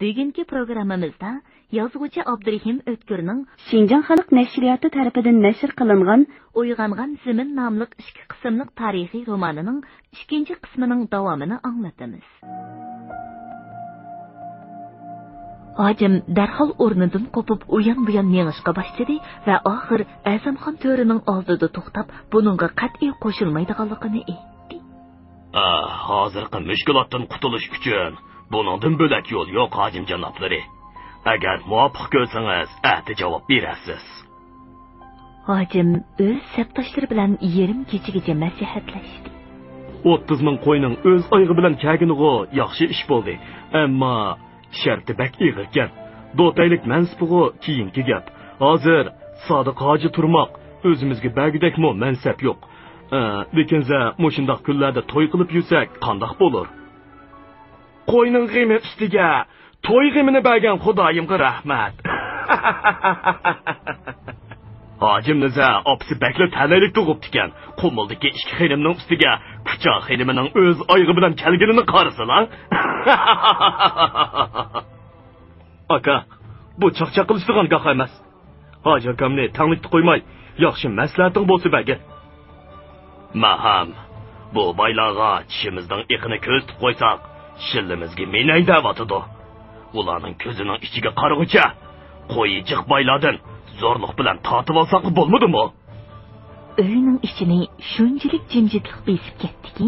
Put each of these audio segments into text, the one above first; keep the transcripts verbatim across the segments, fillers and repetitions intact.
بۈگۈنكى پروگراممىمىزدا يازغۇچى ئابدۇرېھىم ئۆتكۈرنىڭ شىنجاڭ خەلق نەشرىياتى تەرىپىدىن نەشر قىلىنغان ئويغانغان زېمىن ناملىق ئىككى قىسىملىق تارىخىي رومانىنىڭ ئىككىنچى قىسمىنىڭ داۋامىنى ئاڭلىتىمىز. ھاجىم دەرھال ئورنىدىن قوپۇپ، ئۇيان-بۇيان مېڭىشقا باشلىدى ۋە ئاخىر ئەزەمخان تۆرىنىڭ ئالدىدا توختاپ، بۇنىڭغا قەتئىي قوشۇلمايدىغانلىقىنى ئېيتتى. ئا، ھازىرقى مۈشكۈلاتتىن قۇتۇلۇش ئۈچۈن بۇنىڭدىن بۆلەك يول يوق، ھاجىم جانابلىرى. ئەگەر مۇۋاپىق كۆرسىڭىز، ئەتە جاۋاب بېرەرسىز. ھاجىم ئۆز سەپداشلىرى بىلەن يېرىم كېچىگىچە مەسلىھەتلەشتى. ئوتتۇز مىڭ قوينىڭ ئۆز ئايىغى بىلەن كەلگىنىغۇ ياخشى ئىش بولدى. ئەمما شەرتى بەك ئېغىركەن. دوتەيلىك مەنسىپىغۇ كېيىنكى گەپ. ھازىر سادىق ھاجى تۇرماق، ئۆزىمىزگە بەرگۈدەكمۇ مەنسەپ يوق. ئە، لېكىنزە مۇشۇنداق كۈنلەردە توي قىلىپ يۈرسەك قانداق بولۇر؟ قوينىڭ غېمى ئۈستىگە توي غېمىنى بەرگەن خۇدايىمغا رەھمەت. ھاجىم نىزا ئاپىسى بەكلا تەلەيلىك تۇغۇپتىكەن. قۇمۇلدىكى ئىككى خېنىمنىڭ ئۈستىگە كۇچا خېنىمىنىڭ ئۆز ئايىغى بىلەن كەلگىنىنى قارىسىلا. ئاكا، بۇ چاقچاق قىلىشىدىغان گاھ ئەمەس. ھاجى ئاكامنى تەڭلىكتە قويماي، ياخشى مەسلىھەتىڭ بولسا بەرگىن. ماھام، بۇ بايلارغا چىشىمىزنىڭ ئېقىنى كۆرسىتىپ قويساق، شىللىمىزگە مېنەي دەۋاتىدۇ. ئۇلارنىڭ كۆزىنىڭ ئىچىگە قارىغۇچە، قويى جىق بايلاردىن زورلۇق بىلەن تارتىۋالساقلا بولمىدىمۇ؟ ئۆينىڭ ئىچىنى شۇنچىلىك جىمجىتلىق بېسىپ كەتتىكى،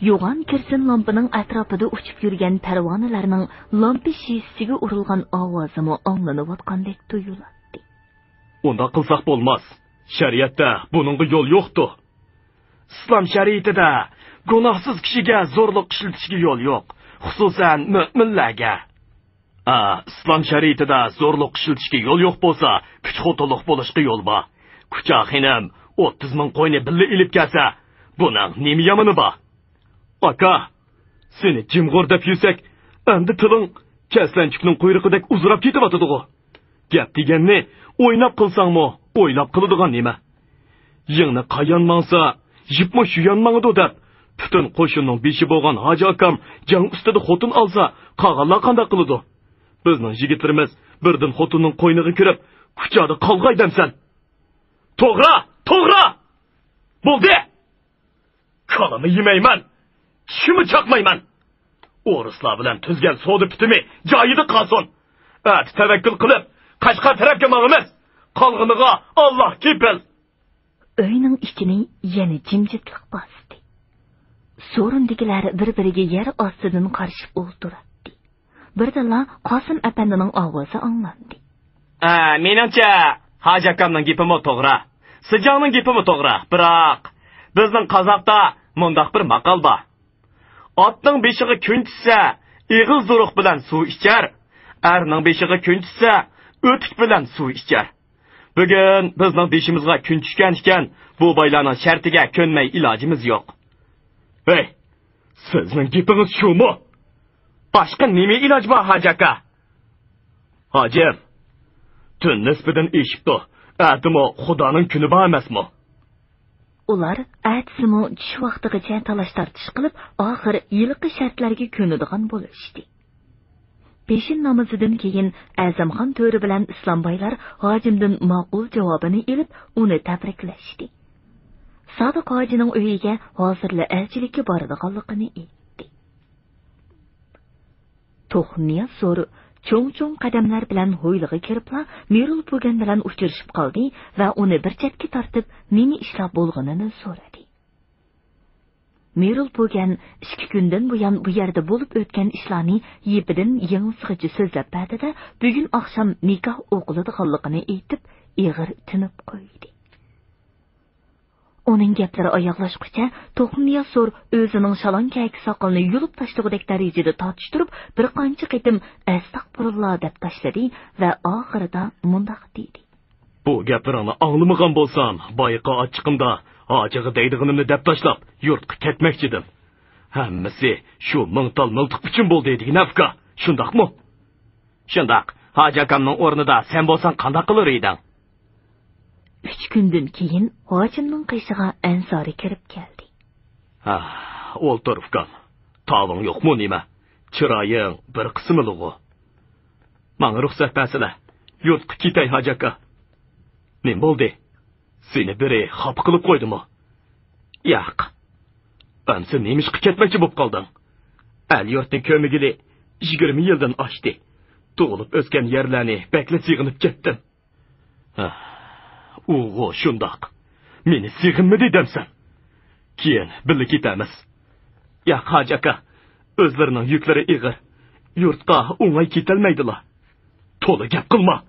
يوغان كېرسىن لامپىنىڭ ئەتراپىدا ئۇچۇپ يۈرگەن پەرۋانىلەرنىڭ لامپا شېشىسىگە ئۇرۇلغان ئاۋازىمۇ ئاڭلىنىۋاتقاندەك تۇيۇلاتتى. ئۇنداق قىلساق بولماس. شەرىئەتتە بۇنىڭغا يول يوقتۇ. ئىسلام شەرىئىتىدە گۇناھسىز كىشىگە زورلۇق ئىشلىتىشكە يول يوق، خۇسۇسەن مۆمىنلەرگە. ئا، ئىسلام شەرىئىتىدە زورلۇق ئىشلىتىشكە يول يوق بولسا، ئۈچ خوتۇنلۇق بولۇشقا يول بار. كۇچا خېنىم ئوتتۇز مىڭ قوينى بىللە ئېلىپ كەلسە، بۇنىڭ نېمە يامىنى بار؟ ئاكا، سېنى جىمغۇر دەپ يۈرسەك، ئەمدى تىلىڭ كەسلەنچۈكنىڭ قۇيرۇقىدەك ئۇزىراپ كېتىۋاتىدىغۇ. گەپ دېگەننى ئويناپ قىلساڭمۇ، ئويلاپ قىلىدىغان نېمە؟ يىڭنە قايان ماڭسا، يىپمۇ شۇيان ماڭىدۇ دەپ، پۈتۈن قوشۇننىڭ بېشى بولغان ھاجى ئاكام جەڭ ئۈستىدە خوتۇن ئالسا، قالغانلار قانداق قىلىدۇ؟ بىزنىڭ يىگىتلىرىمىز بىردىن خوتۇننىڭ قوينىغا كىرىپ، كۇچادا قالغاي دەمسەن. توغرا، توغرا! بولدى! كالىمۇ يېمەيمەن، چىشىمۇ چاقمايمەن. ئورۇسلار بىلەن تۈزگەن سودا پۈتۈمى جايىدا قالسۇن. ئەتە تەۋەككۈل قىلىپ، قەشقەر تەرەپكە ماڭىمىز. قالغىنىغا ئاللا كېپىل. ئۆينىڭ ئىچىنى يەنە جىمجىتلىق باستى. سورۇندىكىلەر بىر-بىرىگە يەر ئاستىدىن قارىشىپ ئولتۇراتتى. بىردىنلا قاسىم ئەپەندىنىڭ ئاۋازى ئاڭلاندى. ئە، مېنىڭچە، ھاجى ئاكامنىڭ گېپىمۇ توغرا، سىجاڭنىڭ گېپىمۇ توغرا. بىراق، بىزنىڭ قازاقتا مۇنداق بىر ماقال بار: «ئاتنىڭ بېشىغا كۈن چۈشسە، ئېغىز دۇرۇق بىلەن سۇ ئىچەر، ئەرنىڭ بېشىغا كۈن چۈشسە، ئۆتۈك بىلەن سۇ ئىچەر.» بۈگۈن بىزنىڭ بېشىمىزغا كۈن چۈشكەن ئىكەن، بۇ بايلارنىڭ شەرتىگە كۆنمەي ئىلاجىمىز يوق. ھەي، سىزنىڭ گېپىڭىز شۇمۇ؟ باشقا نېمە ئىلاج بار، ھاجى ئاكا؟ ھاجىم، تۈن نىسپىدىن ئېشىپتۇ. ئەتىمۇ خۇدانىڭ كۈنى بار ئەمەسمۇ؟ ئۇلار ئەتىسىمۇ چۈش ۋاقتىغىچە تالاش-تارتىش قىلىپ، ئاخىر ھېلىقى شەرتلەرگە كۆنىدىغان بولۇشتى. پېشىن نامىزىدىن كېيىن ئەزەمخان تۆرە بىلەن ئىسلام بايلار ھاجىمدىن ماقۇل جاۋابىنى ئېلىپ، ئۇنى تەبرىكلەشتى. سادىق ھاجىنىڭ ئۆيىگە ھازىرلا ئەلچىلىككە بارىدىغانلىقىنى ئېيتتى. توخۇنىياز سور چوڭ-چوڭ قەدەملەر بىلەن ھويلىغا كىرىپلا، مىرۇل پوگەن بىلەن ئۇچرىشىپ قالدى ۋە ئۇنى بىر چەتكە تارتىپ، نېمە ئىشلار بولغىنىنى سورىدى. مىرۇل پوگەن ئىككى كۈندىن بۇيان بۇ يەردە بولۇپ ئۆتكەن ئىشلارنى يىپىدىن يىڭنىسىغىچە سۆزلەپ بەردى-دە، بۈگۈن ئاخشام نىكاھ ئوقۇلىدىغانلىقىنى ئېيتىپ، ئېغىر تىنىپ قويدى. ئۇنىڭ گەپلىرى ئاياغلاشقۇچە، توخۇنىياز سور ئۆزىنىڭ شالاڭ كەكە ساقىلىنى يۇلۇپ تاشلىغۇدەك دەرىجىدە تارتىشتۇرۇپ، بىر قانچە قېتىم «ئەستەغپۇرۇللا» دەپ تاشلىدى ۋە ئاخىرىدا مۇنداق دېدى. بۇ گەپلىرىڭنى ئاڭلىمىغان بولسام، بايىقى ئاچچىقىمدا ھاجىغا دەيدىغىنىمنى دەپ تاشلاپ، يۇرتقا كەتمەكچىدىم. ھەممىسى شۇ مىڭ تال مىلتىق ئۈچۈن بولدى دېگىنە، ئۇكا، شۇنداقمۇ؟ شۇنداق. ھاجى ئاكامنىڭ ئورنىدا سەن بولساڭ قانداق قىلۇر ئىدىڭ؟ ئۈچ كۈندىن كېيىن ھاجىمنىڭ قېشىغا ئەنسارى كىرىپ كەلدى. ھە، ئولتۇر، ئۇكام. تاۋىڭ يوقمۇ نېمە؟ چىرايىڭ بىر قىسمىلىغۇ. ماڭا رۇخسەت بەرسىلە، يۇرتقا كېتەي، ھاجى ئاكا. نېمە بولدى؟ سېنى بىرى خاپا قىلىپ قويدىمۇ؟ ياق. ئەمسە نېمىشقا كەتمەكچى بولۇپ قالدىڭ؟ ئەل يۇرتنى كۆرمىگىلى يىگىرمە يىلدىن ئاشتى. تۇغۇلۇپ ئۆسكەن يەرلەرنى بەكلا سېغىنىپ كەتتىم. ھە، ئۇغۇ شۇنداق. مېنى سېغىنمىدى دەمسەن؟ كېيىن بىللە كېتەرمىز. ياق، ھاجى ئاكا، ئۆزلىرىنىڭ يۈكلىرى ئېغىر. يۇرتقا ئوڭاي كېتەلمەيدىلا. تولا گەپ قىلما.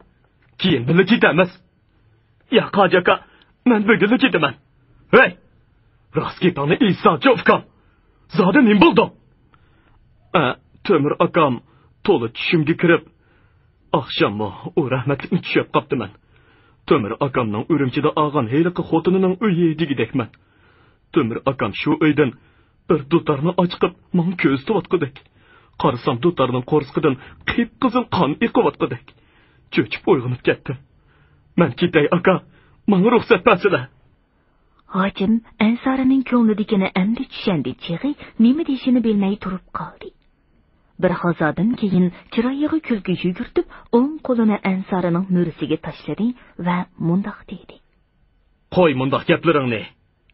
كېيىن بىللە كېتەرمىز. ياق، ھاجى ئاكا، مەن بۈگۈنلا كېتىمەن. ھەي! راست گېپىڭنى ئېيتساڭچۇ، ئۇكام. زادى نېمە بولدۇڭ؟ ئە، تۆمۈر ئاكام تولا چۈشۈمگە كىرىپ، ئاخشاممۇ ئۇ رەھمەتلىكنى چۈشەپ قاپتىمەن. تۆمۈر ئاكامنىڭ ئۈرۈمچىدە ئالغان ھېلىقى خوتۇنىنىڭ ئۆيى دېگۈدەكمەن. تۆمۈر ئاكام شۇ ئۆيدىن بىر دۇتارنى ئاچىقىپ ماڭا كۆرسىتىۋاتقۇدەك. قارىسام، دۇتارنىڭ قورسىقىدىن قىپقىزىل قان ئېقىۋاتقۇدەك. چۆچۈپ ئويغىنىپ كەتتىم. مەن كېتەي، ئاكا، ماڭا رۇخسەت بەرسىلە. ھاجىم ئەنسارىنىڭ كۆڭلىدىكىنى ئەمدى چۈشەندى چېغى نېمە دېيىشىنى بىلمەي تۇرۇپ قالدى. بىر ھازادىن كېيىن چىرايىغا كۈلكە يۈگۈرتۈپ، ئوڭ قولىنى ئەنسارىنىڭ مۈرىسىگە تاشلىدى ۋە مۇنداق دېدى. قوي مۇنداق گەپلىرىڭنى.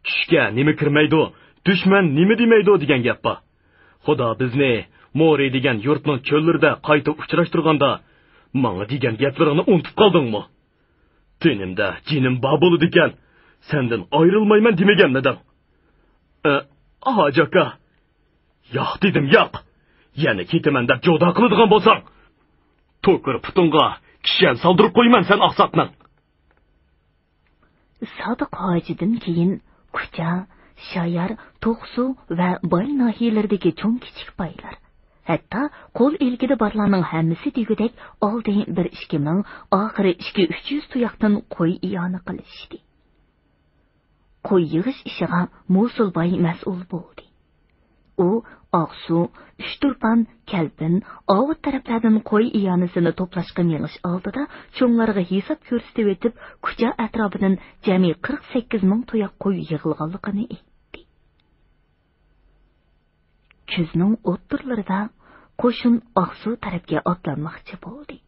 چۈشكە نېمە كىرمەيدۇ، دۈشمەن نېمە دېمەيدۇ دېگەن گەپ بار. خۇدا بىزنى مورى دېگەن يۇرتنىڭ چۆللىرىدە قايتا ئۇچراشتۇرغاندا، ماڭا دېگەن گەپلىرىڭنى ئۇنتۇپ قالدىڭمۇ؟ تېنىمدە جېنىم بار بولىدىكەن، سەندىن ئايرىلمايمەن دېمىگەنمىدىڭ؟ ئە، ھاجى ئاكا. ياق دېدىم، ياق. يەنە كېتىمەن دەپ جودا قىلىدىغان بولساڭ، توكۇر پۇتۇڭغا كىشەن سالدۇرۇپ قويىمەن سەن ئاقساقنىڭ. سادىق ھاجىدىن كېيىن كۇچا، شايار، توقسۇ ۋە باي ناھىيەلىرىدىكى چوڭ-كىچىك بايلار، ھەتتا قول ئىلكىدە بارلارنىڭ ھەممىسى دېگۈدەك ئالدى بىر ئىككى مىڭ، ئاخىرى ئىككى ئۈچ يۈز تۇياقتىن قوي ئىئانە قىلىشتى. قوي يىغىش ئىشىغا موسۇل باي مەسئۇل بولدى. ئۇ ئاقسۇ، ئۈچتۇرپان، كەلپىن، ئاۋۇت تەرەپلەردىن قوي ئىئانىسىنى توپلاشقا مېڭىش ئالدىدا چوڭلارغا ھېساب كۆرسىتىۋېتىپ، كۇچا ئەتراپىدىن جەمئىي قىرىق سەككىز مىڭ تۇياق قوي يىغىلغانلىقىنى ئېيتتى. كۈزنىڭ ئوتتۇرىلىرىدا قوشۇن ئاقسۇ تەرەپكە ئاتلانماقچى بولدى.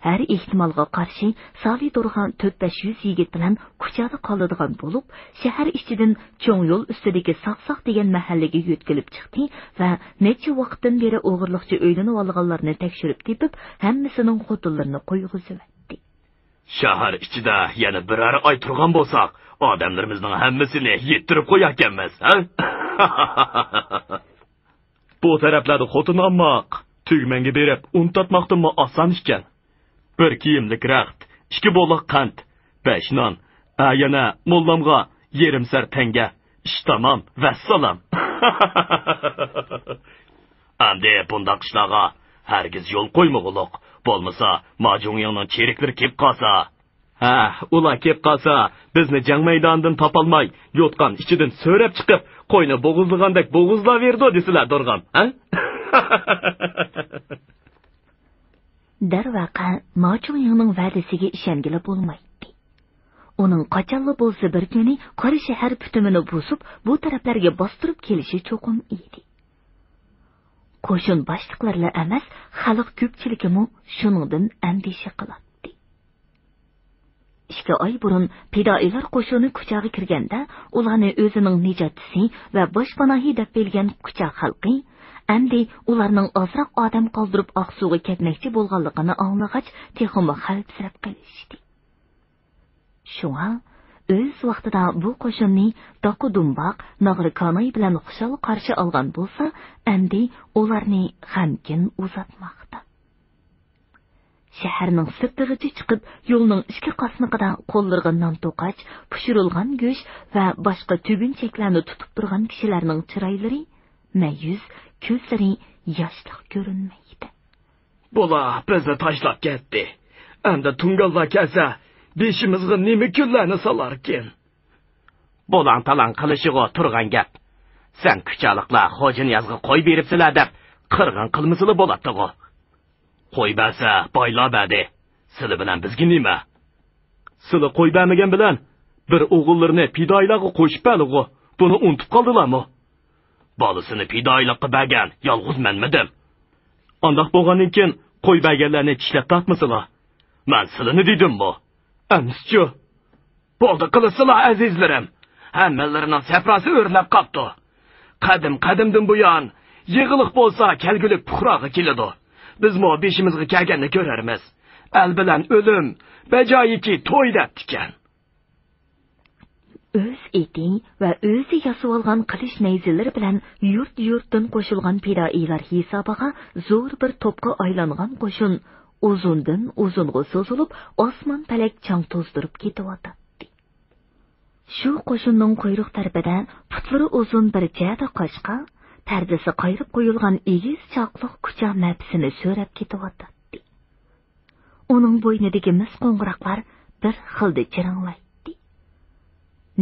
ھەر ئېھتىمالغا قارشى، سالى تۇرغان تۆت بەش يۈز يىگىت بىلەن كۇچادا قالىدىغان بولۇپ، شەھەر ئىچىدىن چوڭ يول ئۈستىدىكى ساقساق دېگەن مەھەللىگە يۆتكىلىپ چىقتى ۋە نەچچە ۋاقىتتىن بېرى ئوغرىلىقچە ئۆيلىنىۋالغانلارنى تەكشۈرۈپ تېپىپ، ھەممىسىنىڭ خوتۇنلىرىنى قويغۇزۇۋەتتى. شەھەر ئىچىدە يەنە بىرەر ئاي تۇرغان بولساق، ئادەملىرىمىزنىڭ ھەممىسىنى يىتتۈرۈپ قوياركەنمىز، ھە؟ بۇ تەرەپلەردە خوتۇن ئالماق، تۈگمەنگە بېرىپ ئۇن تارتماقتىنمۇ ئاسان ئىكەن. بىر كىيىملىك رەخت، ئىككى بولاق قەنت، بەش نان، ھە، يەنە موللامغا يېرىم سەر تەڭگە. ئىش تامام، ۋەسسالام. ئەمدى بۇنداق ئىشلارغا ھەرگىز يول قويمىغۇلۇق. بولمىسا، ماجۇڭيىڭنىڭ چېرىكلىرى كېلىپ قالسا. ھە، ئۇلار كېلىپ قالسا، بىزنى جەڭ مەيدانىدىن تاپالماي، يوتقان ئىچىدىن سۆرەپ چىقىپ، قوينى بوغۇزلىغاندەك بوغۇزلاۋېرىدۇ دېسىلە، دورغام، ھە؟ دەرۋەقە، ماچۇڭيىڭنىڭ ۋەدىسىگە ئىشەنگىلى بولمايتتى. ئۇنىڭ قاچانلا بولسا بىر كۈنى قارا شەھەر پۈتۈمىنى بۇزۇپ، بۇ تەرەپلەرگە باستۇرۇپ كېلىشى چوقۇم ئىدى. قوشۇن باشلىقلىرىلا ئەمەس، خەلق كۆپچىلىكىمۇ شۇنىڭدىن ئەندىشە قىلاتتى. ئىككى ئاي بۇرۇن پىدائىيلار قوشۇنى كۇچاغا كىرگەندە، ئۇلارنى ئۆزىنىڭ نىجاتچىسى ۋە باشپاناھى دەپ بىلگەن كۇچا خەلقى ئەمدى ئۇلارنىڭ ئازراق ئادەم قالدۇرۇپ ئاقسۇغا كەتمەكچى بولغانلىقىنى ئاڭلىغاچ، تېخىمۇ خەۋپسىرەپ قېلىشتى. شۇڭا ئۆز ۋاقتىدا بۇ قوشۇننى داقۇ دۇمباق، ناغرا كاناي بىلەن خۇشال قارشى ئالغان بولسا، ئەمدى ئۇلارنى غەمكىن ئۇزاتماقتا. شەھەرنىڭ سىرتىغىچە چىقىپ، يولنىڭ ئىككى قاسنىقىدا قوللىرىغا نان توقاچ، پىشۇرۇلغان گۆش ۋە باشقا تۈگۈنچەكلەرنى تۇتۇپ تۇرغان كىشىلەرنىڭ چىرايلىرى مەيۈس، كۆزلىرى ياشلىق كۆرۈنمەيتتى. بۇلار بىزنى تاشلاپ كەتتى. ئەمدى تۇڭگانلار كەلسە، بېشىمىزغا نېمە كۈنلەرنى سالاركىن؟ بۇلاڭ-تالاڭ قىلىشىغۇ تۇرغان گەپ. سەن كۇچالىقلار خوجانىيازغا قوي بېرىپسىلەر دەپ قىرغىن قىلمىسىلا بولاتتىغۇ. قوي بەرسە بايلار بەردى. سىلى بىلەن بىزگە نېمە؟ سىلى قوي بەرمىگەن بىلەن بىر ئوغۇللىرىنى پىدائىيلارغا قوشۇپ بەرلىغۇ. بۇنى ئۇنتۇپ قالدىلارمۇ؟ بالىسىنى پىدائىيلىققا بەرگەن يالغۇز مەنمىدىم؟ ئانداق بولغاندىن كېيىن قوي بەرگەنلەرنى چىشلەپ تارتمىسىلا. مەن سىلىنى دېدىممۇ؟ ئەمىسىچۇ؟ بولدى قىلىسىلا، ئەزىزلىرىم. ھەممىلىرىنىڭ سەپراسى ئۆرلەپ قاپتۇ. قەدىم-قەدىمدىن بۇيان، يېغىلىق بولسا كەلگۈلۈك پۇقراغا كېلىدۇ. بىزمۇ بېشىمىزغا كەلگەننى كۆرەرمىز. ئەل بىلەن ئۆلۈم، بەجايىكى توي دەپتىكەن. ئۆز ئېتى ۋە ئۆزى ياسىۋالغان قىلىچ نەيزىلىرى بىلەن يۇرت-يۇرتتىن قوشۇلغان پىدائىيلار ھېسابىغا زور بىر توپقا ئايلانغان قوشۇن ئۇزۇندىن ئۇزۇنغا سوزۇلۇپ، ئاسمان پەلەك چاڭ توزدۇرۇپ كېتىۋاتاتتى. شۇ قوشۇننىڭ قۇيرۇق تەرىپىدە پۇتلىرى ئۇزۇن بىر جەدە قاشقا، پەردىسى قايرىپ قويۇلغان ئېگىز چاقلىق كۇچا مەپىسىنى سۆرەپ كېتىۋاتاتتى. ئۇنىڭ بوينىدىكى مىس قوڭغۇراقلار بىر خىلدا جىرىڭلايتتى.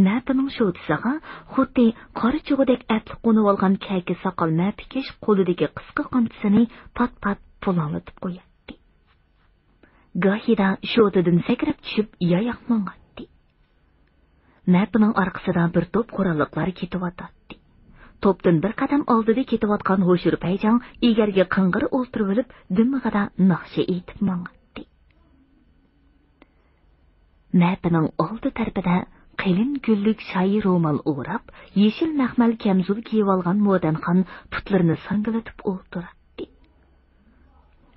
مەپىنىڭ شودىسىغا خۇددى قارا چۇغىدەك ئەپلىك قونۇۋالغان كەكە ساقال مەپىكەش قولىدىكى قىسقا قامچىسىنى پات-پات پۇلاڭلىتىپ قوياتتى. گاھىدا شودىدىن سەكرەپ چۈشۈپ ياياق ماڭاتتى. مەپىنىڭ ئارقىسىدا بىر توپ قوراللىقلار كېتىۋاتاتتى. توپتىن بىر قەدەم ئالدىدا كېتىۋاتقان ھوشۇر پەيجاڭ ئېگەرگە قىڭغىر ئولتۇرۇۋېلىپ، دىمىقىدا ناخشا ئېيتىپ ماڭاتتى. مەپىنىڭ ئالدى تەرىپىدە قېلىن گۈللۈك شايى رومال ئوراپ، يېشىل مەخمەل كەمزۇل كىيىۋالغان مودەنخان پۇتلىرىنى ساڭگىلىتىپ ئولتۇراتتى.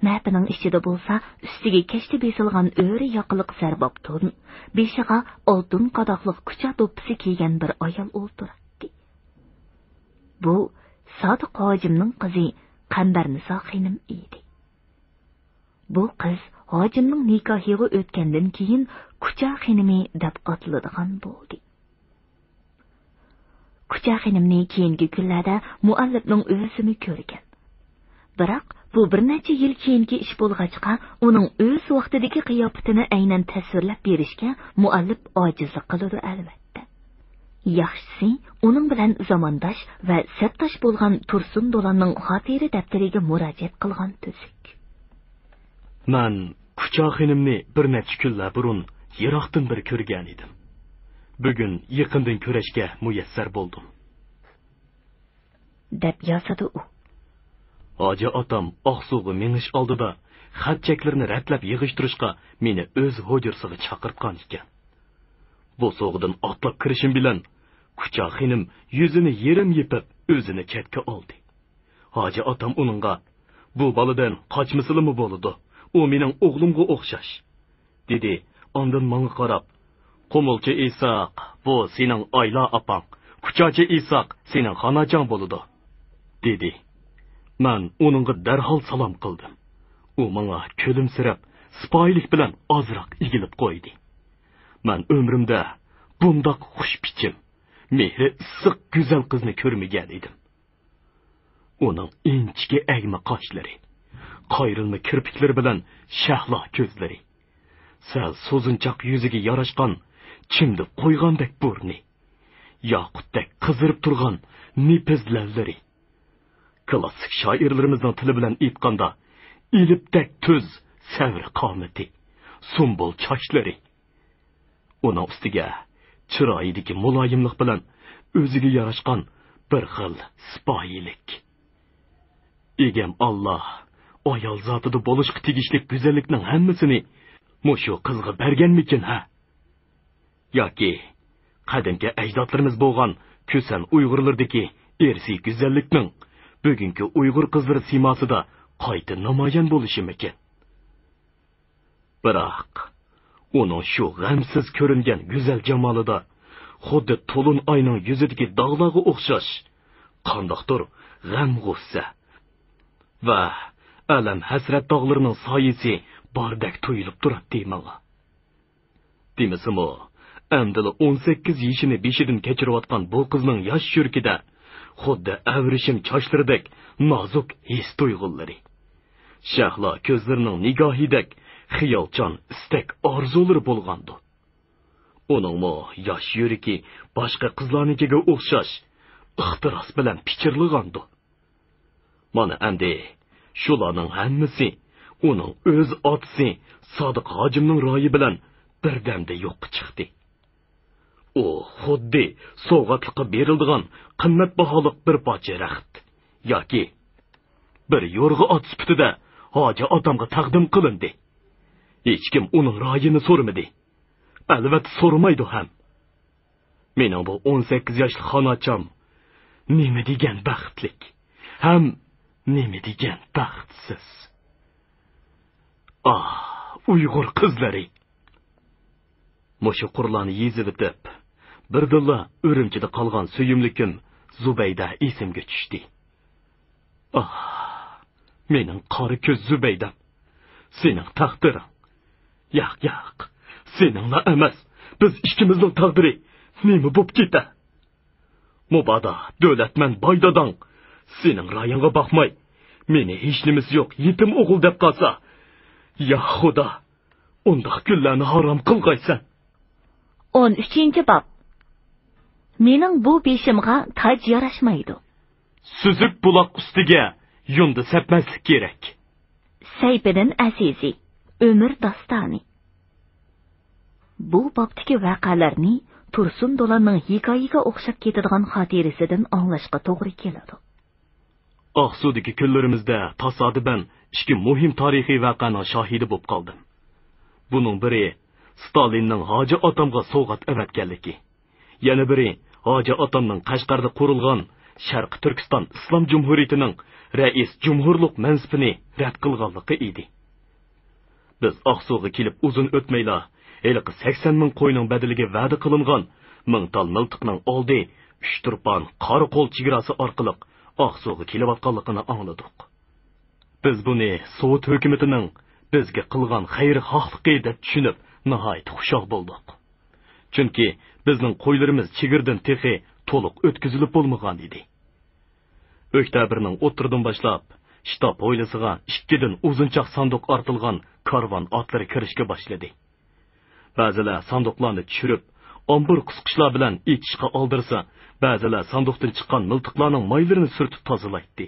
مەپىنىڭ ئىچىدە بولسا ئۈستىگە كەشتە بېسىلغان ئۆرە ياقىلىق زەرباپ تون، بېشىغا ئالتۇن قاداقلىق كۇچا دوپپىسى كىيگەن بىر ئايال ئولتۇراتتى. بۇ سادىق ھاجىمنىڭ قىزى قەمبەرنىسا خېنىم ئىدى. بۇ قىز ھاجىمنىڭ نىكاھىغا ئۆتكەندىن كېيىن كۇچا خېنىمى دەپ ئاتىلىدىغان بولدى. كۇچا خېنىمنى كېيىنكى كۈنلەردە مۇئەللىپنىڭ ئۆزىمۇ كۆرگەن. بىراق، بۇ بىر نەچچە يىل كېيىنكى ئىش بولغاچقا، ئۇنىڭ ئۆز ۋاقتىدىكى قىياپىتىنى ئەينەن تەسۋىرلەپ بېرىشكە مۇئەللىپ ئاجىزلىق قىلىدۇ، ئەلۋەتتە. ياخشىسى، ئۇنىڭ بىلەن زامانداش ۋە سەپداش بولغان تۇرسۇن دولاننىڭ خاتىرە دەپتىرىگە مۇراجىئەت قىلغان تۈزۈك. مەن كۇچا خېنىمنى بىر نەچچە كۈنلەر بۇرۇن يىراقتىن بىر كۆرگەنىدىم. بۈگۈن يېقىندىن كۆرۈشكە مۇيەسسەر بولدۇم. دەپ يازىدۇ ئۇ. ھاجى ئاتام ئاقسۇغا مېڭىش ئالدىدا خەت چەكلىرىنى رەتلەپ يىغىشتۇرۇشقا مېنى ئۆز ھۇجرىسىغا چاقىرتقان ئىكەن. بوسۇغىدىن ئاتلاپ كىرىشىم بىلەن كۇچا خېنىم يۈزىنى يېرىم يېپىپ ئۆزىنى چەتكە ئالدى. ھاجى ئاتام ئۇنىڭغا، «بۇ بالىدىن قاچمىسىلىمۇ بولىدۇ، ئۇ مېنىڭ ئوغلۇمغا ئوخشاش» دېدى. ئاندىن ماڭا قاراپ، «قۇمۇلچى ئىساق، بۇ سېنىڭ ئايلا ئاپاڭ، كۇچاچى ئىساق سېنىڭ خاناچاڭ بولىدۇ» دېدى. مەن ئۇنىڭغا دەرھال سالام قىلدىم. ئۇ ماڭا كۈلۈمسىرەپ، سىپايىلىك بىلەن ئازراق ئېگىلىپ قويدى. مەن ئۆمرۈمدە بۇنداق خۇش پىچىم، مېھرى ئىسسىق، گۈزەل قىزنى كۆرمىگەن ئىدىم. ئۇنىڭ ئىنچىكە ئەگمە قاشلىرى، قايرىلما كىرپىكلىرى بىلەن شەھلا كۆزلىرى، سەل سوزۇنچاق يۈزىگە ياراشقان چىمدىپ قويغاندەك بۇرنى، ياقۇتتەك قىزىرىپ تۇرغان نېپىز لەۋلىرى، كلاسسىك شائىرلىرىمىزنىڭ تىلى بىلەن ئېيتقاندا، ئېلىپتەك تۈز سەۋر قامىتى، سۇمبۇل چاچلىرى، ئۇنىڭ ئۈستىگە چىرايىدىكى مۇلايىملىق بىلەن ئۆزىگە ياراشقان بىر خىل سىپايىلىك. ئىگەم ئاللا ئايال زاتىدا بولۇشقا تېگىشلىك گۈزەللىكنىڭ ھەممىسىنى مۇشۇ قىزغا بەرگەنمىكىن ھە؟ ياكى قەدىمكى ئەجدادلىرىمىز بولغان كۈسەن ئۇيغۇرلىرىدىكى ئىرسىي گۈزەللىكنىڭ بۈگۈنكى ئۇيغۇر قىزلىرى سىيماسىدا قايتا نامايان بولۇشىمىكىن؟ بىراق، ئۇنىڭ شۇ غەمسىز كۆرۈنگەن گۈزەل جامالىدا خۇددى تولۇن ئاينىڭ يۈزىدىكى داغلارغا ئوخشاش قانداقتۇر غەم-غۇسسە ۋە ئەلەم-ھەسرەت داغلىرىنىڭ سايىسى باردەك تۇيۇلۇپ تۇراتتى ماڭا. دېمىسىمۇ، ئەمدىلا ئون سەككىز يېشىنى بېشىدىن كەچۈرۈۋاتقان بۇ قىزنىڭ ياش يۈرىكىدە خۇددى ئەۋرىشىم چاچلىرىدەك نازۇك ھېس-تۇيغۇلىرى، شەھلا كۆزلىرىنىڭ نىگاھىدەك خىيالچان ئىستەك-ئارزۇلىرى بولغاندۇ. ئۇنىڭمۇ ياش يۈرىكى باشقا قىزلارنىڭكىگە ئوخشاش ئىختىراس بىلەن پىچىرلىغاندۇ. مانا ئەمدى شۇلارنىڭ ھەممىسى ئۇنىڭ ئۆز ئاتىسى سادىق ھاجىمنىڭ رايى بىلەن بىردەمدە يوققا چىقتى. ئۇ خۇددى سوۋغاتلىققا بېرىلىدىغان قىممەت باھالىق بىر پارچە رەخت ياكى بىر يورغا ئات سۈپىتىدە ھاجى ئاتامغا تەقدىم قىلىندى. ھېچكىم ئۇنىڭ رايىنى سورىمىدى. ئەلۋەتتە سورىمايدۇ ھەم. مېنىڭ بۇ ئون سەككىز ياشلىق خاناچام نېمە دېگەن بەختلىك ھەم نېمە دېگەن بەختسىز. ئاھ، ئۇيغۇر قىزلىرى! مۇشۇ قۇرلارنى يېزىۋېتىپ، بىردىنلا ئۈرۈمچىدە قالغان سۆيۈملۈكۈم زۇبەيدە ئېسىمگە چۈشتى. ئاھ، مېنىڭ قارا كۆز زۇبەيدەم، سېنىڭ تەقدىرىڭ. ياق، ياق، سېنىڭلا ئەمەس، بىز ئىككىمىزنىڭ تەقدىرى نېمە بوپ كېتە؟ مۇبادا دۆلەتمەن باي داداڭ سېنىڭ رايىڭغا باقماي، مېنى ھېچنېمىسى يوق يېتىم ئوغۇل دەپ قالسا، يا خۇدا، ئۇنداق كۈنلەرنى ھارام قىلغايسەن. ئون ئۈچىنچى باب. مېنىڭ بۇ بېشىمغا تاج ياراشمايدۇ. سۈزۈك بۇلاق ئۈستىگە يۇندى سەپمەسلىك كېرەك. سەيپىدىن ئەزىزى، ئۆمۈر داستانى. بۇ بابتىكى ۋەقەلەرنى تۇرسۇن دولاننىڭ ھېكايىگە ئوخشاپ كېتىدىغان خاتىرىسىدىن ئاڭلاشقا توغرا كېلىدۇ. ئاقسۇدىكى كۈنلىرىمىزدە تاسادىپەن ئىككى مۇھىم تارىخىي ۋەقەنىڭ شاھىدى بولۇپ قالدىم. بۇنىڭ بىرى ستالىننىڭ ھاجى ئاتامغا سوۋغات ئەۋەتكەنلىكى، يەنە بىرى ھاجى ئاتامنىڭ قەشقەردە قۇرۇلغان شەرقىي تۈركىستان ئىسلام جۇمھۇرىيىتىنىڭ رەئىس جۇمھۇرلۇق مەنسىپىنى رەت قىلغانلىقى ئىدى. بىز ئاقسۇغا كېلىپ ئۇزۇن ئۆتمەيلا، ھېلىقى سەكسەن مىڭ قوينىڭ بەدىلىگە ۋەدە قىلىنغان مىڭ تال مىلتىقنىڭ ئالدى ئۈچ تۇرپان قارا قول چېگراسى ئارقىلىق ئاقسۇغا كېلىۋاتقانلىقىنى ئاڭلىدۇق. بىز بۇنى سوۋېت ھۆكۈمىتىنىڭ بىزگە قىلغان خەير-خاھلىقى دەپ چۈشىنىپ، ناھايىتى خۇشال بولدۇق. چۈنكى بىزنىڭ قويلىرىمىز چېگرىدىن تېخى تولۇق ئۆتكۈزۈلۈپ بولمىغان ئىدى. ئۆكتەبىرنىڭ ئوتتۇرىدىن باشلاپ، شتاب ھويلىسىغا ئىككىدىن ئۇزۇنچاق ساندۇق ئارتىلغان كارۋان ئاتلىرى كىرىشكە باشلىدى. بەزىلەر ساندۇقلارنى چۈشۈرۈپ، ئامبۇر قىسقۇچلار بىلەن ئېچىشقا ئالدىرسا، بەزىلەر ساندۇقتىن چىققان مىلتىقلارنىڭ مايلىرىنى سۈرتۈپ تازىلايتتى.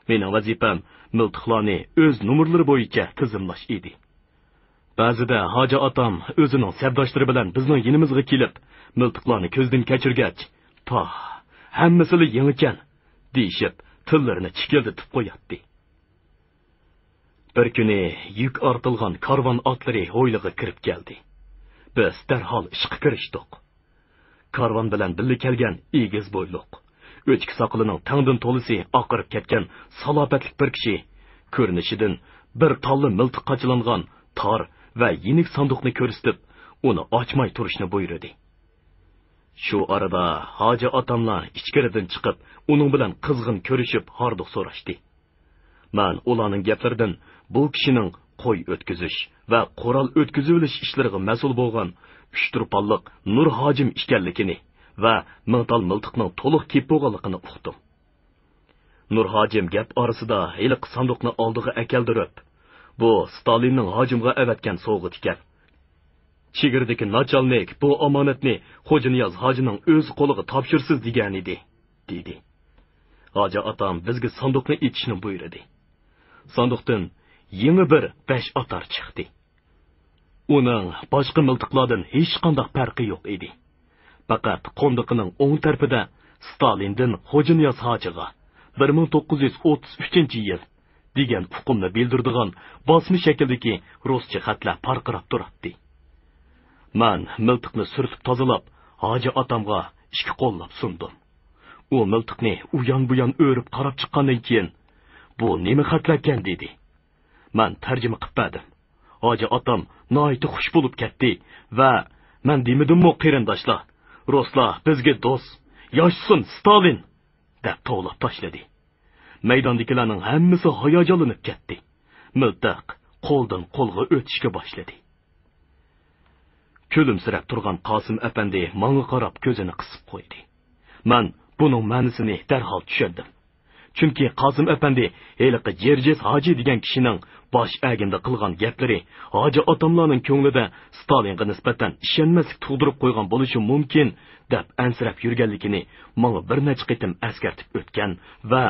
مېنىڭ ۋەزىپەم مىلتىقلارنى ئۆز نومۇرلىرى بويىچە تىزىملاش ئىدى. بەزىدە ھاجى ئاتام ئۆزىنىڭ سەپداشلىرى بىلەن بىزنىڭ يېنىمىزغا كېلىپ، مىلتىقلارنى كۆزدىن كەچۈرگەچ، پاھ، ھەممىسىلا يېڭىكەن، دېيىشىپ، تىللىرىنى چىكىلدىتىپ قوياتتى. بىر كۈنى يۈك ئارتىلغان كارۋان ئاتلىرى ھويلىغا كىرىپ كەلدى. بىز دەرھال ئىشقا كىرىشتۇق. كارۋان بىلەن بىللە كەلگەن ئېگىز بويلۇق، ئۆچكە ساقىلىنىڭ تەڭدىن تولىسى ئاقىرىپ كەتكەن سالاپەتلىك بىر كىشى كۆرۈنۈشىدىن بىر تاللا مىلتىق قاچىلانغان تار ۋە يېنىك ساندۇقنى كۆرسىتىپ، ئۇنى ئاچماي تۇرۇشنى بۇيرۇدى. شۇ ئارىدا ھاجى ئاتاملار ئىچكىرىدىن چىقىپ، ئۇنىڭ بىلەن قىزغىن كۆرۈشۈپ، ھاردۇق سوراشتى. مەن ئۇلارنىڭ گەپلىرىدىن بۇ كىشىنىڭ قوي ئۆتكۈزۈش ۋە قورال ئۆتكۈزۈۋېلىش ئىشلىرىغا مەسئۇل بولغان ئۈچ تۇرپانلىق نۇر ھاجىم ئىكەنلىكىنى ۋە مىڭ تال مىلتىقنىڭ تولۇق كېپى بولغانلىقىنى ئۇقتۇم. نۇر ھاجىم گەپ ئارىسىدا ھېلىقى ساندۇقنى ئالدىغا ئەكەلدۈرۈپ، بۇ ستالىننىڭ ھاجىمغا ئەۋەتكەن سوۋغىتىكەن. چېگرىدىكى ناچالنىك بۇ ئامانەتنى خوجانىياز ھاجىنىڭ ئۆز قولىغا تاپشۇرىسىز دېگەنىدى، دېدى. ھاجى ئاتام بىزگە ساندۇقنى ئېچىشنى بۇيرۇدى. ساندۇقتىن يېڭى بىر بەش ئاتار چىقتى. ئۇنىڭ باشقا مىلتىقلاردىن ھېچقانداق پەرقى يوق ئىدى. پەقەت قوندىقىنىڭ ئوڭ تەرىپىدە ستالىندىن خوجانىياز ھاجىغا بىر مىڭ توققۇز يۈز ئوتتۇز ئۈچىنچى يىل دېگەن ئۇقۇمنى بىلدۈرىدىغان باسما شەكىلدىكى رۇسچە خەتلەر پارقىراپ تۇراتتى. مەن مىلتىقنى سۈرتۈپ تازىلاپ، ھاجى ئاتامغا ئىككى قوللاپ سۇندۇم. ئۇ مىلتىقنى ئۇيان-بۇيان ئۆرۈپ قاراپ چىققاندىن كېيىن، «بۇ نېمە خەتلەركەن؟» دېدى. مەن تەرجىمە قىپ بەردىم. ھاجى ئاتام ناھايىتى خۇش بولۇپ كەتتى ۋە، «مەن دېمىدىممۇ، قېرىنداشلار، رۇسلار بىزگە دوست، ياشىسۇن ستالىن!» دەپ توۋلاپ تاشلىدى. مەيداندىكىلەرنىڭ ھەممىسى ھاياجانلىنىپ كەتتى. مىلتىق قولدىن قولغا ئۆتۈشكە باشلىدى. كۈلۈمسىرەپ تۇرغان قاسىم ئەپەندى ماڭا قاراپ كۆزىنى قىسىپ قويدى. مەن بۇنىڭ مەنىسىنى دەرھال چۈشەندىم. چۈنكى قاسىم ئەپەندى ھېلىقى جېرجىس ھاجى دېگەن كىشىنىڭ باش ئەگىمدە قىلغان گەپلىرى ھاجى ئاتاملارنىڭ كۆڭلىدە ستالىنغا نىسبەتەن ئىشەنمەسلىك تۇغدۇرۇپ قويغان بولۇشى مۇمكىن، دەپ ئەنسىرەپ يۈرگەنلىكىنى ماڭا بىر نەچچە قېتىم ئەسكەرتىپ ئۆتكەن ۋە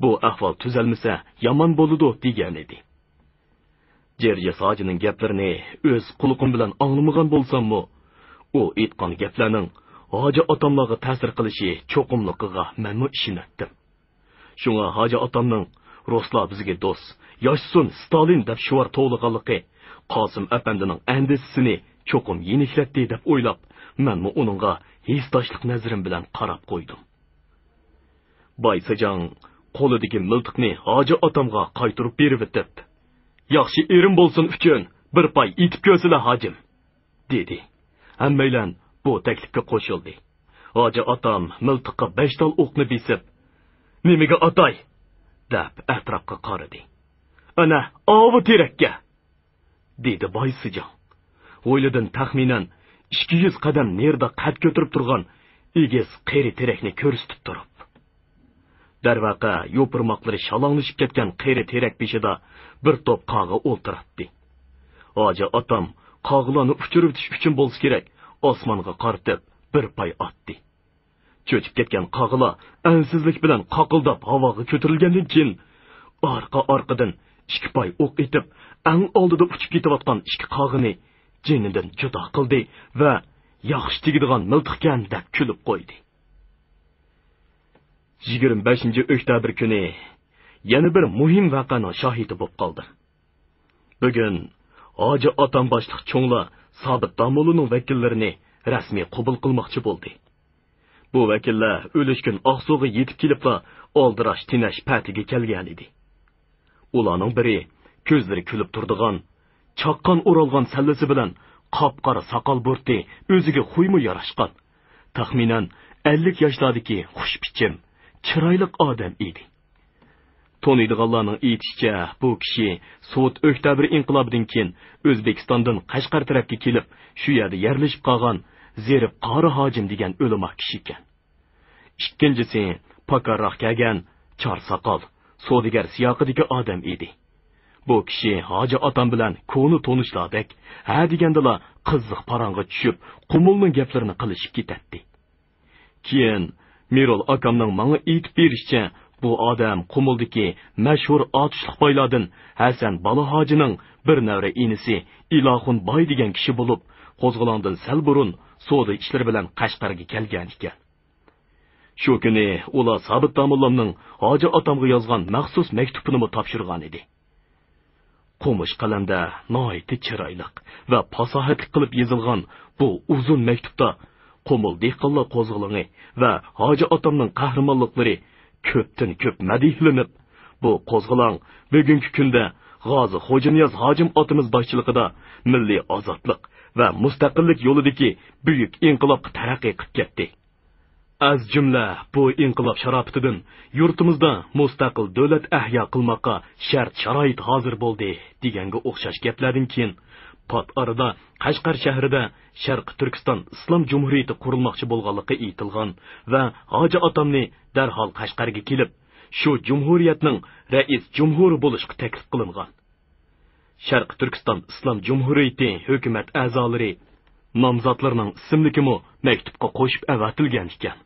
«بۇ ئەھۋال تۈزەلمىسە يامان بولىدۇ» دېگەنىدى. جېرجىس ھاجىنىڭ گەپلىرىنى ئۆز قۇلىقىم بىلەن ئاڭلىمىغان بولساممۇ، ئۇ ئېيتقان گەپلەرنىڭ ھاجى ئاتاملارغا تەسىر قىلىشى چوقۇملۇقىغا مەنمۇ ئىشىنەتتىم. شۇڭا ھاجى ئاتامنىڭ رۇسلار بىزگە دوست، ياشىسۇن ستالىن دەپ شوئار توۋلىغانلىقى قاسىم ئەپەندىنىڭ ئەندىشىسىنى چوقۇم يېنىكلەتتى دەپ ئويلاپ، مەنمۇ ئۇنىڭغا ھېسداشلىق نەزىرىم بىلەن قاراپ قويدۇم. باي سىجاڭ قولىدىكى مىلتىقنى ھاجى ئاتامغا قايتۇرۇپ بېرىۋېتىپ، «ياخشى ئېرىم بولسۇن ئۈچۈن بىر پاي ئېتىپ كۆرسىلە، ھاجىم!» دېدى. ھەممەيلەن بۇ تەكلىپكە قوشۇلدى. ھاجى ئاتام مىلتىققا بەش تال ئوقنى بېسىپ، «نېمىگە ئاتاي؟» دەپ ئەتراپقا قارىدى. «ئەنە، ئاۋۇ تېرەككە!» دېدى باي سىجاڭ، ھويلىدىن تەخمىنەن ئىككى يۈز قەدەم نېرىدا قەد كۆتۈرۈپ تۇرغان ئېگىز قېرى تېرەكنى كۆرسىتىپ تۇرۇپ. دەرۋەقە، يوپۇرماقلىرى شالاڭلىشىپ كەتكەن قېرى تېرەك بېشىدا بىر توپ قاغا ئولتۇراتتى. ھاجى ئاتام قاغىلارنى ئۇچۇرۇۋېتىش ئۈچۈن بولسا كېرەك، ئاسمانغا قارىتىپ بىر پاي ئاتتى. چۆچۈپ كەتكەن قاغىلار ئەنسىزلىك بىلەن قاقىلداپ ھاۋاغا كۆتۈرۈلگەندىن كېيىن، ئارقا-ئارقىدىن ئىككى پاي ئوق ئېتىپ، ئەڭ ئالدىدا ئۇچۇپ كېتىۋاتقان ئىككى قاغىنى جېنىدىن جۇدا قىلدى ۋە «ياخشى تېگىدىغان مىلتىقكەن» دەپ كۈلۈپ قويدى. يىگىرمە بەشىنچى ئۆكتەبىر كۈنى يەنە بىر مۇھىم ۋەقەنىڭ شاھىتى بولۇپ قالدىم. بۈگۈن ھاجى ئاتام باشلىق چوڭلار سابىت داموللىنىڭ ۋەكىللىرىنى رەسمىي قوبۇل قىلماقچى بولدى. بۇ ۋەكىللەر ئۈلۈشكۈن ئاقسۇغا يېتىپ كېلىپلا ئالدىراش تېنەش پەتىگە كەلگەنىدى. ئۇلارنىڭ بىرى كۆزلىرى كۈلۈپ تۇرىدىغان، چاققان ئورالغان سەللىسى بىلەن قاپقارا ساقال بۇرۇتى ئۆزىگە خۇيمۇ ياراشقان، تەخمىنەن ئەللىك ياشلاردىكى خۇش پىچىم، چىرايلىق ئادەم ئىدى. تونۇيدىغانلارنىڭ ئېيتىشىچە، بۇ كىشى سوۋېت ئۆكتەبىر ئىنقىلابىدىن كېيىن ئۆزبېكىستاندىن قەشقەر تەرەپكە كېلىپ، شۇ يەردە يەرلىشىپ قالغان زېرىپ قارى ھاجىم دېگەن ئۆلىما كىشىكەن. ئىككىنچىسى، پاكارراق كەلگەن، چار ساقال، سودىگەر سىياقىدىكى ئادەم ئىدى. بۇ كىشى ھاجى ئاتام بىلەن كونا تونۇشلاردەك، ھە دېگەندىلا قىزىق پاراڭغا چۈشۈپ، قۇمۇلنىڭ گەپلىرىنى قىلىشىپ كېتەتتى. كېيىن مىرول ئاكامنىڭ ماڭا ئېيتىپ بېرىشىچە، بۇ ئادەم قۇمۇلدىكى مەشھۇر ئاتۇشلۇق بايلاردىن ھەسەن بالا ھاجىنىڭ بىر نەۋرە ئىنىسى ئىلاخۇن باي دېگەن كىشى بولۇپ، قوزغىلاڭدىن سەل بۇرۇن سودا ئىشلىرى بىلەن قەشقەرگە كەلگەن ئىكەن. شۇ كۈنى ئۇلار سابىت داموللامنىڭ ھاجى ئاتامغا يازغان مەخسۇس مەكتۇپىنىمۇ تاپشۇرغان ئىدى. قومۇش قەلەمدە ناھايىتى چىرايلىق ۋە پاساھەتلىك قىلىپ يېزىلغان بۇ ئۇزۇن مەكتۇپتا قۇمۇل دېھقانلار قوزغىلىڭى ۋە ھاجى ئاتامنىڭ قەھرىمانلىقلىرى كۆپتىن كۆپ مەدھىيلىنىپ، بۇ قوزغىلاڭ بۈگۈنكى كۈندە غازى خوجانىياز ھاجىم ئاتىمىز باشچىلىقىدا مىللىي ئازادلىق ۋە مۇستەقىللىك يولىدىكى بۈيۈك ئىنقىلابقا تەرەققىي قىلىپ كەتتى. ئەز جۈملە بۇ ئىنقىلاب شاراپىتىدىن يۇرتىمىزدا مۇستەقىل دۆلەت ئەھيا قىلماققا شەرت-شارائىت ھازىر بولدى، دېگەنگە ئوخشاش گەپلەردىن كېيىن، پات ئارىدا قەشقەر شەھىرىدە شەرقىي تۈركىستان ئىسلام جۇمھۇرىيىتى قۇرۇلماقچى بولغانلىقى ئېيتىلغان ۋە ھاجى ئاتامنى دەرھال قەشقەرگە كېلىپ، شۇ جۇمھۇرىيەتنىڭ رەئىس جۇمھۇرى بولۇشقا تەكلىپ قىلىنغان. شەرقىي تۈركىستان ئىسلام جۇمھۇرىيىتى ھۆكۈمەت ئەزالىرى نامزاتلىرىنىڭ ئىسىملىكىمۇ مەكتۇپقا قوشۇپ ئەۋەتىلگەن ئىكەن.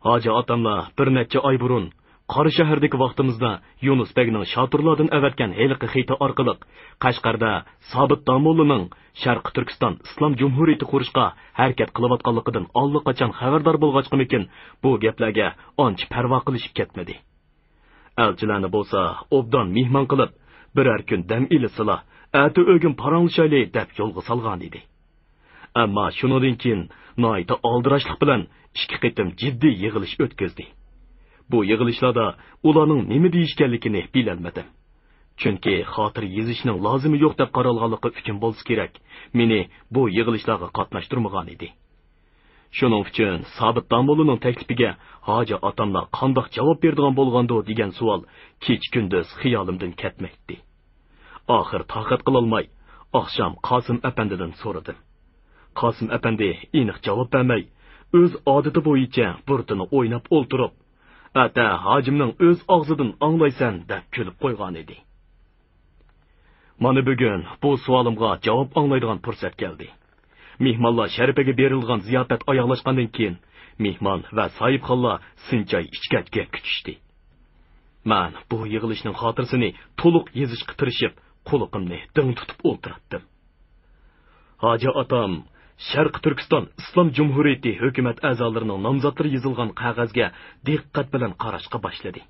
ھاجى ئاتاملار بىر نەچچە ئاي بۇرۇن قاراشەھەردىكى ۋاقتىمىزدا يۇنۇس بەگنىڭ شاتۇرلاردىن ئەۋەتكەن ھېلىقى خېتى ئارقىلىق قەشقەردە سابىت داموللىنىڭ شەرقىي تۈركىستان ئىسلام جۇمھۇرىيىتى قۇرۇشقا ھەرىكەت قىلىۋاتقانلىقىدىن ئاللىقاچان خەۋەردار بولغاچقىمىكىن، بۇ گەپلەرگە ئانچە پەرۋا قىلىشىپ كەتمىدى. ئەلچىلەرنى بولسا ئوبدان مېھمان قىلىپ، بىرەر كۈن دەم ئېلىسىلا، ئەتە ئۆگۈن پاراڭلىشايلى دەپ يولغا سالغانىدى. ئەمما شۇنىڭدىن كېيىن ناھايىتى ئالدىراشلىق بىلەن ئىككى قېتىم جىددىي يىغىلىش ئۆتكۈزدى. بۇ يىغىلىشلاردا ئۇلارنىڭ نېمە دېيىشكەنلىكىنى بىلەلمىدىم. چۈنكى خاتىرە يېزىشنىڭ لازىمى يوق دەپ قارالغانلىقى ئۈچۈن بولسا كېرەك، مېنى بۇ يىغىلىشلارغا قاتناشتۇرمىغانىدى. شۇنىڭ ئۈچۈن سابىت داموللىنىڭ تەكلىپىگە ھاجى ئاتاملار قانداق جاۋاب بېرىدىغان بولغاندۇ دېگەن سوئال كېچە-كۈندۈز خىيالىمدىن كەتمەيتتى. ئاخىر تاقەت قىلالماي، ئاخشام قاسىم ئەپەندىدىن سورىدىم. قاسىم ئەپەندى ئېنىق جاۋاب بەرمەي، ئۆز ئادىتى بويىچە بۇرۇتىنى ئويناپ ئولتۇرۇپ، «ئەتە ھاجىمنىڭ ئۆز ئاغزىدىن ئاڭلايسەن» دەپ كۈلۈپ قويغانىدى. مانا بۈگۈن بۇ سوئالىمغا جاۋاب ئاڭلايدىغان پۇرسەت كەلدى. مېھمانلار شەرىپىگە بېرىلىدىغان زىياپەت ئاياغلاشقاندىن كېيىن، مېھمان ۋە ساھىبخانلار سىنچاي ئىچكەچ گەپكە چۈشتى. مەن بۇ يىغىلىشنىڭ خاتىرىسىنى تولۇق يېزىشقا تىرىشىپ، قۇلىقىمنى دىڭ تۇتۇپ ئولتۇراتتىم. ھاجى ئاتام شەرقىي تۈركىستان ئىسلام جۇمھۇرىيىتى ھۆكۈمەت ئەزالىرىنىڭ نامزاتلىرى يېزىلغان قەغەزگە دىققەت بىلەن قاراشقا باشلىدى.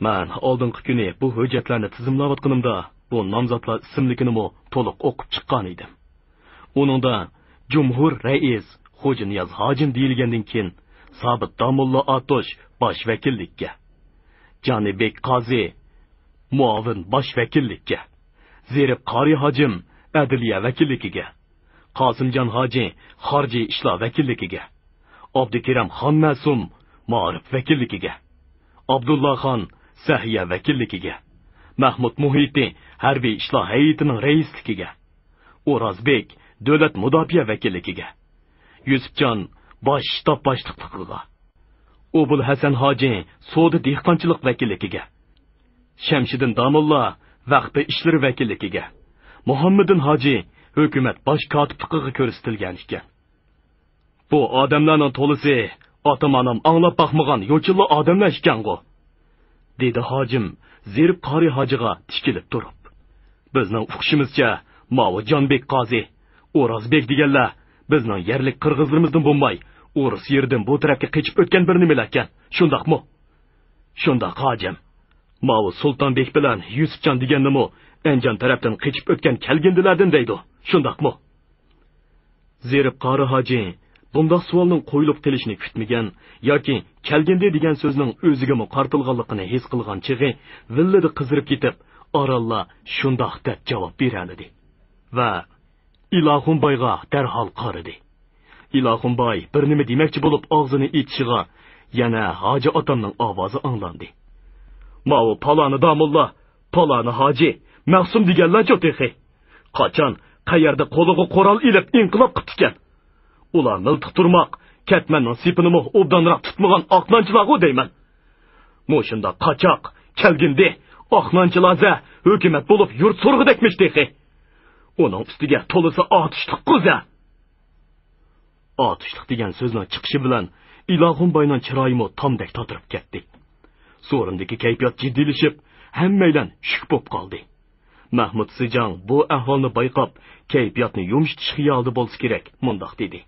مەن ئالدىنقى كۈنى بۇ ھۆججەتلەرنى تىزىملاۋاتقىنىمدا، بۇ نامزاتلار ئىسىملىكىنىمۇ تولۇق ئوقۇپ چىققان ئىدىم. ئۇنىڭدا جۇمھۇر رەئىس خوجانىياز ھاجىم دېيىلگەندىن كېيىن، سابىت داموللا ئاتۇش باش ۋەكىللىككە، جانىبېك قازى مۇئاۋىن باش ۋەكىللىككە، زېرىپ قارى ھاجىم ئەدلىيە ۋەكىللىكىگە، قاسىمجان ھاجى خارىجىي ئىشلار ۋەكىللىكىگە، ئابدۇكېرىم خان مەسۇم مائارىپ ۋەكىللىكىگە، ئابدۇللا خان سەھىيە ۋەكىللىكىگە، مەھمۇت مۇھىتى ھەربىي ئىشلار ھەيئىتىنىڭ رەئىسلىكىگە، ئورازبېك دۆلەت مۇداپىئە ۋەكىللىكىگە، يۈسۈپجان باش شتاب باشلىقلىقىغا، ئوبۇل ھەسەن ھاجى سودا دېھقانچىلىق ۋەكىللىكىگە، شەمشىدىن داموللا ۋەخپە ئىشلىرى ۋەكىللىكىگە، مۇھەممىدىن ھاجى ھۆكۈمەت باش كاتىپلىقىغا كۆرسىتىلگەن ئىكەن. بۇ ئادەملەرنىڭ تولىسى ئاتام-ئانام ئاڭلاپ باقمىغان يوچۇنلا ئادەملەر ئىكەنغۇ، دېدى ھاجىم زېرىپ قارى ھاجىغا تىكىلىپ تۇرۇپ. بىزنىڭ ئۇقۇشىمىزچە، ماۋۇ جانبېك قازى، ئورازبېك دېگەنلەر بىزنىڭ يەرلىك قىرغىزلىرىمىزدىن بولماي، ئورۇس يېرىدىن بۇ تەرەپكە قېچىپ ئۆتكەن بىر نېمىلەركەن، شۇنداقمۇ؟ شۇنداق، ھاجىم. ماۋۇ سۇلتانبېك بىلەن يۈسۈپجان دېگەننىمۇ ئەنجان تەرەپتىن قېچىپ ئۆتكەن كەلگىندىلەردىن دەيدۇ، شۇنداقمۇ؟ زېرىپ قارى ھاجى بۇنداق سوئالنىڭ قويۇلۇپ قېلىشىنى كۈتمىگەن ياكى كەلگىندى دېگەن سۆزنىڭ ئۆزىگىمۇ قارىتىلغانلىقىنى ھېس قىلغان چېغى ۋىللىدە قىزىرىپ كېتىپ، ئارانلا شۇنداق دەپ جاۋاب بېرەلىدى ۋە ئىلاخۇن بايغا دەرھال قارىدى. ئىلاخۇن باي بىر نېمە دېمەكچى بولۇپ ئاغزىنى ئېچىشىغا، يەنە ھاجى ئاتامنىڭ ئاۋازى ئاڭلاندى. ماۋۇ پالانى داموللا، پالانى ھاجى، مەخسۇم دېگەنلەرچۇ تېخى؟ قاچان، قەيەردە قولىغا قورال ئېلىپ ئىنقىلاب قىپتىكەن؟ ئۇلار مىلتىق تۇرماق، كەتمەننىڭ سېپىنىمۇ ئوبدانراق تۇتمىغان ئاقنانچىلارغۇ دەيمەن. مۇشۇنداق قاچاق، كەلگىندى، ئاقنانچىلازە ھۆكۈمەت بولۇپ يۇرت سورىغۇدەكمىش تېخى. ئۇنىڭ ئۈستىگە تولىسى ئاتۇشلۇققۇزە. ئاتۇشلۇق دېگەن سۆزنىڭ چىقىشى بىلەن ئىلاخۇن باينىڭ چىرايىمۇ تامدەك تاتىرىپ كەتتى. سورۇندىكى كەيپىيات جىددىيلىشىپ، ھەممەيلەن شۈك بوپ قالدى. مەھمۇت سىجاڭ بۇ ئەھۋالنى بايقاپ، كەيپىياتنى يۇمشىتىش خىيالىدا بولسا كېرەك، مۇنداق دېدى.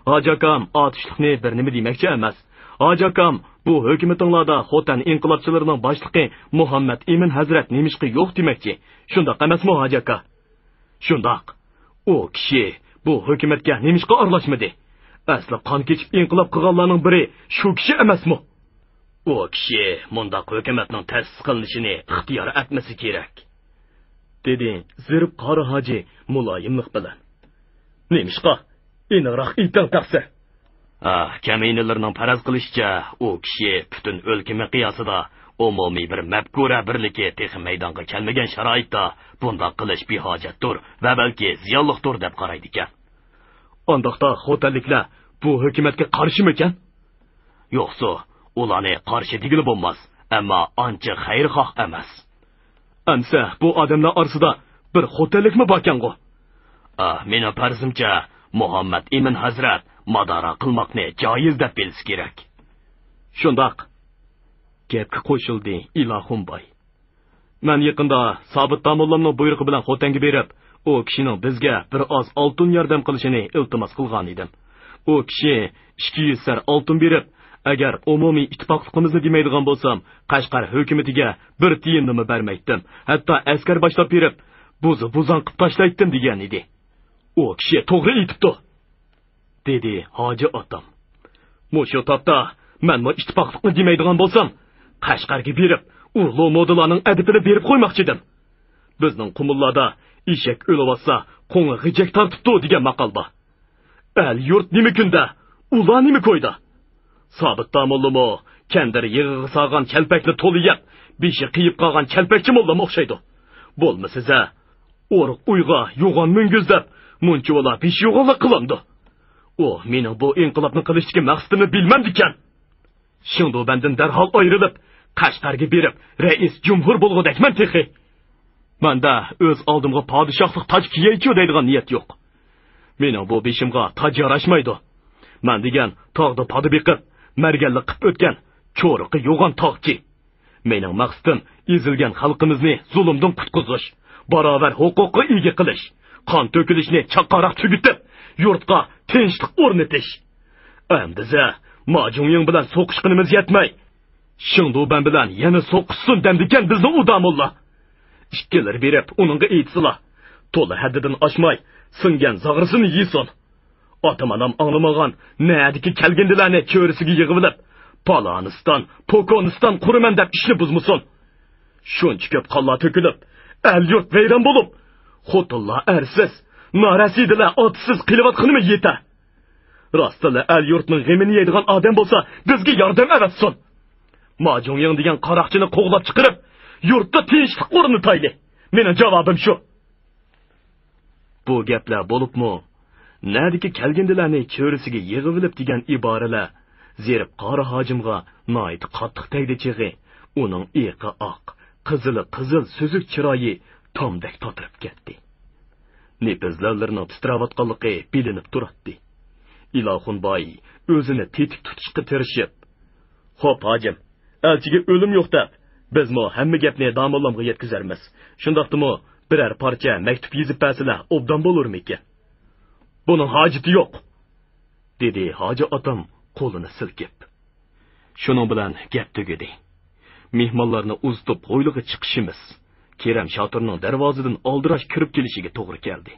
ھاجى ئاكام، ئاتۇشلۇقنى بىر نېمە دېمەكچى ئەمەس. ھاجى ئاكام، بۇ ھۆكۈمىتىڭلاردا خوتەن ئىنقىلابچىلىرىنىڭ باشلىقى مۇھەممەد ئىمىن ھەزرەت نېمىشقا يوق دېمەكچى؟ شۇنداق ئەمەسمۇ، ھاجى ئاكا؟ شۇنداق. ئۇ كىشى بۇ ھۆكۈمەتكە نېمىشقا ئارىلاشمىدى؟ ئەسلى قان كېچىپ ئىنقىلاب قىلغانلارنىڭ بىرى شۇ كىشى ئەمەسمۇ؟ ئۇ كىشى مۇنداق ھۆكۈمەتنىڭ تەسىس قىلىنىشىنى ئىختىيار ئەتمىسە كېرەك، دېدى زېرىپ قارى ھاجى مۇلايىملىق بىلەن. نېمىشقا؟ ئېنىقراق ئېيتىڭ تەقسىر. ئاھ، كەمىنىلەرنىڭ پەرەز قىلىشىچە، ئۇ كىشى پۈتۈن ئۆلكە مىقياسىدا ئومۇمىي بىر مەپكۇرە بىرلىكى تېخى مەيدانغا كەلمىگەن شارائىتتا بۇنداق قىلىش بىھاجەتتۇر ۋە بەلكى زىيانلىقتۇر دەپ قارايدىكەن. ئانداقتا خوتەنلىكلەر بۇ ھۆكۈمەتكە قارشىمىكەن؟ يوقسۇ، ئۇلارنى قارشى دېگىلى بولماس، ئەمما ئانچە خەيرخاھ ئەمەس. ئەمسە بۇ ئادەملەر ئارىسىدا بىر خوتەنلىكمۇ باركەنغۇ؟ ئا، مېنىڭ پەرىزىمچە، مۇھەممەد ئىمىن ھەزرەت مادارا قىلماقنى جايىز دەپ بىلسە كېرەك. شۇنداق. گەپكە قوشۇلدى ئىلاخۇن باي. مەن يېقىندا سابىت داموللامنىڭ بۇيرۇقى بىلەن خوتەنگە بېرىپ، ئۇ كىشىنىڭ بىزگە بىر ئاز ئالتۇن ياردەم قىلىشىنى ئىلتىماس قىلغانىدىم. ئۇ كىشى ئىككى يۈز سەر ئالتۇن بېرىپ، ئەگەر ئومۇمىي ئىتتىپاقلىقىمىزنى دېمەيدىغان بولسام، قەشقەر ھۆكۈمىتىگە بىر تىيىننىمۇ بەرمەيتتىم. ھەتتا ئەسكەر باشلاپ بېرىپ، بۇزا بۇزاڭ قىپ تاشلايتتىم دېگەن ئىدى. ئۇ كىشى توغرا ئېيتىپتۇ. دېدى ھاجى ئاتام. مۇشۇ تاپتا مەنمۇ ئىتتىپاقلىقنى دېمەيدىغان بولسام، قەشقەرگە بېرىپ، ئۇ لومۇدىلارنىڭ ئەدىپىنى بېرىپ قويماقچىدىم. بىزنىڭ قۇمۇللاردا ئېشەك ئۆلۈۋاتسا، قوڭى غىجەك تارتىپتۇ دېگەن ماقال بار. ئەل-يۇرت نېمە كۈندە، ئۇلار نېمە كويدا؟ سابىت داموللىمۇ كەندىر يېغىغا سالغان چەلپەكنى تولا يەپ، بېشى قېيىپ قالغان چەلپەكچى موللام ئوخشايدۇ. بولمىسىزە، ئورۇق ئۇيغا يوغان مۈڭگۈز دەپ، مۇنچىۋالا بېشى يوغانلىق قىلامدۇ؟ ئۇ مېنىڭ بۇ ئىنقىلابنى قىلىشتىكى مەقسىتىمنى بىلمەمدىكەن. شېڭدۇبەندىن دەرھال ئايرىلىپ، قەشقەرگە بېرىپ، رەئىس جۇمھۇر بولغۇدەكمەن تېخى. مەندە ئۆز ئالدىمغا پادىشاھلىق تاج كىيەيچۇ دەيدىغان نىيەت يوق. مېنىڭ بۇ بېشىمغا تاج ياراشمايدۇ. مەن دېگەن تاغدا پادا بېقىپ، مەرگەنلىك قىپ ئۆتكەن چورۇقى يوغان تاغچى. مېنىڭ مەقسىتىم ئېزىلگەن خەلقىمىزنى زۇلۇمدىن قۇتقۇزۇش، باراۋەر ھوقۇققا ئىگە قىلىش، قان تۆكۈلۈشنى چاققانراق تۈگىتىپ، يۇرتقا تىنچلىق ئورنىتىش. ئەمدىزە ماجۇڭيىڭ بىلەن سوقۇشقىنىمىز يەتمەي، شېڭدۇبەن بىلەن يەنە سوقۇشسۇن دەمدىكەن بىزنىڭ ئۇدا موللا. ئىككىلىرى بېرىپ ئۇنىڭغا ئېيتسىلا، تولا ھەددىدىن ئاشماي، سىڭگەن زاغرىسىنى يېسۇن. ئاتام-ئانام ئاڭلىمىغان نەدىكى كەلگىندىلەرنى چۆرىسىگە يىغىۋېلىپ، پالانىستان، پوكونىستان قۇرىمەن دەپ ئىشنى بۇزمىسۇن. شۇنچە كۆپ قانلار تۆكۈلۈپ، ئەل-يۇرت ۋەيران بولۇپ، خوتۇنلار ئەرسىز، نارەسىدىلەر ئاتىسىز قېلىۋاتقىنىمۇ يېتەر. راستلا ئەل-يۇرتنىڭ غېمىنى يەيدىغان ئادەم بولسا، بىزگە ياردەم ئەۋەتسۇن. ما جۇڭيىڭ دېگەن قاراقچىنى قوغلاپ چىقىرىپ، يۇرتتا تىنچلىق ئورنىتايلى. مېنىڭ جاۋابىم شۇ. بۇ گەپلەر بولۇپمۇ، نەدىكى كەلگىندىلەرنى چۆرىسىگە يىغىۋېلىپ دېگەن ئىبارىلەر زېرىپ قارا ھاجىمغا ناھايىتى قاتتىق تەگدى چېغى، ئۇنىڭ ئېقى ئاق، قىزىلى قىزىل سۈزۈك چىرايى تامدەك تاتىرىپ كەتتى. نېپىز لەۋلىرىنىڭ تىترەۋاتقانلىقى بىلىنىپ تۇراتتى. ئىلاخۇن باي ئۆزىنى تېتىك تۇتۇشقا تىرىشىپ، خوپ، ھاجىم، ئەلچىگە ئۆلۈم يوق دەپ، بىزمۇ ھەممە گەپنى داموللامغا يەتكۈزەرمىز. شۇنداقتىمۇ بىرەر پارچە مەكتۇپ يېزىپ بەرسىلە ئوبدان بولۇرمىكىن؟ بۇنىڭ ھاجىتى يوق، دېدى ھاجى ئاتام قولىنى سىلكىپ. شۇنىڭ بىلەن گەپ تۈگىدى. مېھمانلارنى ئۇزىتىپ ھويلىغا چىقىشىمىز، كېرەم شاتۇرنىڭ دەرۋازىدىن ئالدىراش كىرىپ كېلىشىگە توغرا كەلدى.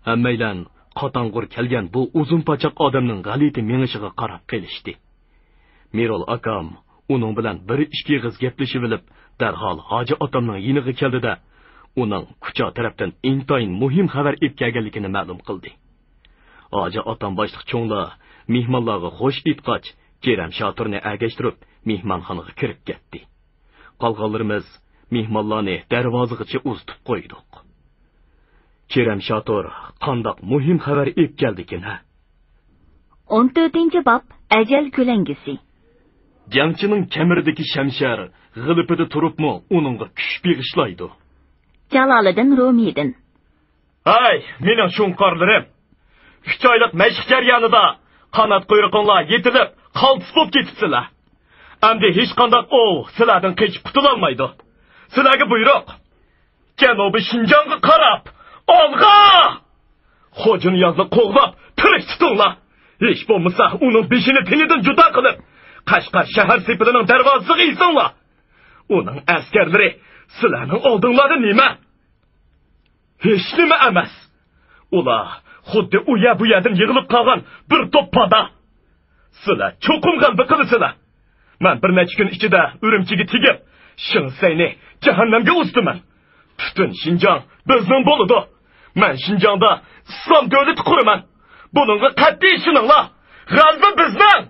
ھەممەيلەن قاتاڭغۇر كەلگەن بۇ ئۇزۇن پاچاق ئادەمنىڭ غەلىتە مېڭىشىغا قاراپ قېلىشتى. مىرول ئاكام ئۇنىڭ بىلەن بىر ئىككى ئېغىز گەپلىشىۋېلىپ، دەرھال ھاجى ئاتامنىڭ يېنىغا كەلدى-دە، ئۇنىڭ كۇچا تەرەپتىن ئىنتايىن مۇھىم خەۋەر ئېلىپ كەلگەنلىكىنى مەلۇم قىلدى. ھاجى ئاتام باشلىق چوڭلار مېھمانلارغا خوش ئېيتقاچ، كېرەم شاتۇرنى ئەگەشتۈرۈپ، مېھمانخانىغا كىرىپ كەتتى. قالغانلىرىمىز مېھمانلارنى دەرۋازىغىچە ئۇزىتىپ قويدۇق. كېرەم شاتۇر قانداق مۇھىم خەۋەر ئېلىپ كەلدىكىن، ھە؟ ئون تۆتىنچى باب، ئەجەل كۆلەڭگىسى. جەڭچىنىڭ كەمىرىدىكى شەمشەر غىلىپىدە تۇرۇپمۇ ئۇنىڭغا كۈچ بېغىشلايدۇ. جالالىدىن رومىدىن. ھەي، مېنىڭ شۇڭقارلىرىم! ئۈچ ئايلىق مەشىق جەريانىدا قانات قۇيرۇقۇڭلار يېتىلىپ، قالتىس بولۇپ كېتىپسىلەر. ئەمدى ھېچقانداق ئوۋ سىلەردىن قېچىپ قۇتۇلالمايدۇ. سىلەرگە بۇيرۇق! جەنۇبىي شىنجاڭغا قاراپ، ئالغا! خوجانىيازنى قوغلاپ، تىرىك تۇتۇڭلار! ھېچ بولمىسا ئۇنىڭ بېشىنى تېنىدىن جۇدا قىلىپ، قەشقەر شەھەر سېپىلىنىڭ دەرۋازىسىغا ئېسىڭلار! ئۇنىڭ ئەسكەرلىرى سىلەرنىڭ ئالدىڭلاردا نېمە؟ ھېچنېمە ئەمەس. ئۇلار خۇددى ئۇ يەر بۇ يەردىن يىغىلىپ قالغان بىر توپ پادا. سىلەر چوقۇم غەلىبە قىلىسىلەر. مەن بىر نەچچە كۈن ئىچىدە ئۈرۈمچىگە تېگىپ، شېڭسەينى جەھەننەمگە ئۇزىتىمەن. پۈتۈن شىنجاڭ بىزنىڭ بولىدۇ. مەن شىنجاڭدا ئىسلام دۆلىتى قۇرىمەن. بۇنىڭغا قەتئىي ئىشىنىڭلار. غەلىبە بىزنىڭ!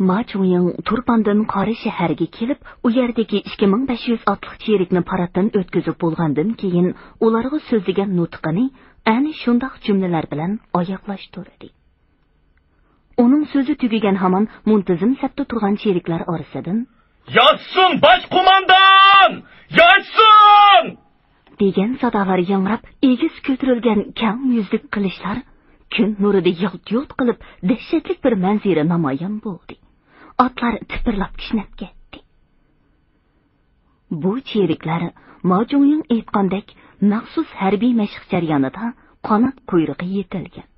ما جۇڭيىڭ تۇرپاندىن قارا شەھەرگە كېلىپ، ئۇ يەردىكى ئىككى مىڭ بەش يۈز ئاتلىق چېرىكنى پاراتتىن ئۆتكۈزۈپ بولغاندىن كېيىن، ئۇلارغا سۆزلىگەن نۇتقىنى ئەنە شۇنداق جۈملىلەر بىلەن ئاياغلاشتۇردى. ئۇنىڭ سۆزى تۈگىگەن ھامان مۇنتىزىم سەپتە تۇرغان چېرىكلەر ئارىسىدىن، ياشىسۇن باش قوماندان! ياشىسۇن! دېگەن سادالار ياڭراپ، ئېگىز كۆتۈرۈلگەن كەڭ يۈزلۈك قىلىچلار كۈن نۇرىدا يالت-يۇلت قىلىپ، دەھشەتلىك بىر مەنزىرە نامايان بولدى. ئاتلار تىپىرلاپ كىشنەپ كەتتى. بۇ چېرىكلەر، ما جۇڭيىڭ ئېيتقاندەك، مەخسۇس ھەربىي مەشىق جەريانىدا قانات قۇيرۇقى يېتىلگەن.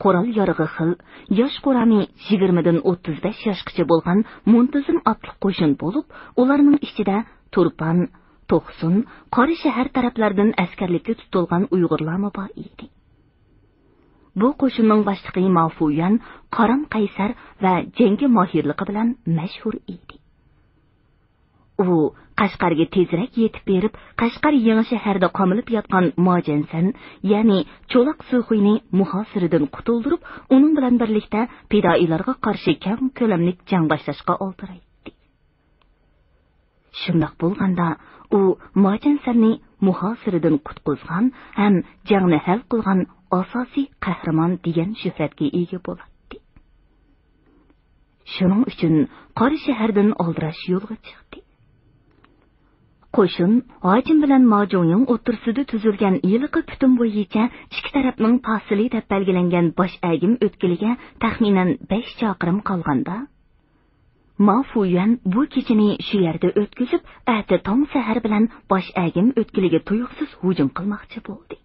قورال يارىغى خىل، ياش قۇرامى يىگىرمىدىن ئوتتۇز بەش ياشقىچە بولغان مۇنتىزىم ئاتلىق قوشۇن بولۇپ، ئۇلارنىڭ ئىچىدە تۇرپان، توقسۇن، قارا شەھەر تەرەپلەردىن ئەسكەرلىككە تۇتۇلغان ئۇيغۇرلارمۇ بار ئىدى. بۇ قوشۇننىڭ باشلىقى ما فۇيۈەن قارام قەيسەر ۋە جەڭگە ماھىرلىقى بىلەن مەشھۇر ئىدى. ئۇ قەشقەرگە تېزرەك يېتىپ بېرىپ، قەشقەر يېڭى شەھەردە قامىلىپ ياتقان ما جەنسەن، يەنى چولاق سۇخۇينى مۇھاسىرىدىن قۇتۇلدۇرۇپ، ئۇنىڭ بىلەن بىرلىكتە پىدائىيلارغا قارشى كەڭ كۆلەملىك جەڭ باشلاشقا ئالدىرايتتى. شۇنداق بولغاندا، ئۇ ما جەنسەننى مۇھاسىرىدىن قۇتقۇزغان ھەم جەڭنى ھەل قىلغان ئاساسىي قەھرىمان دېگەن شۆھرەتكە ئىگە بولاتتى. شۇنىڭ ئۈچۈن قارا شەھەردىن ئالدىراش يولغا چىقتى. قوشۇن ھاجىم بىلەن ما جۇڭيىڭ ئوتتۇرىسىدا تۈزۈلگەن ھېلىقى پۈتۈن بويىچە ئىككى تەرەپنىڭ پاسىلى دەپ بەلگىلەنگەن باش ئەگىم ئۆتكىلىگە تەخمىنەن بەش چاقىرىم قالغاندا، ما فۇيۈەن بۇ كېچىنى شۇ يەردە ئۆتكۈزۈپ، ئەتە تاڭ سەھەر بىلەن باش ئەگىم ئۆتكىلىگە تۇيۇقسىز ھۇجۇم قىلماقچى بولدى.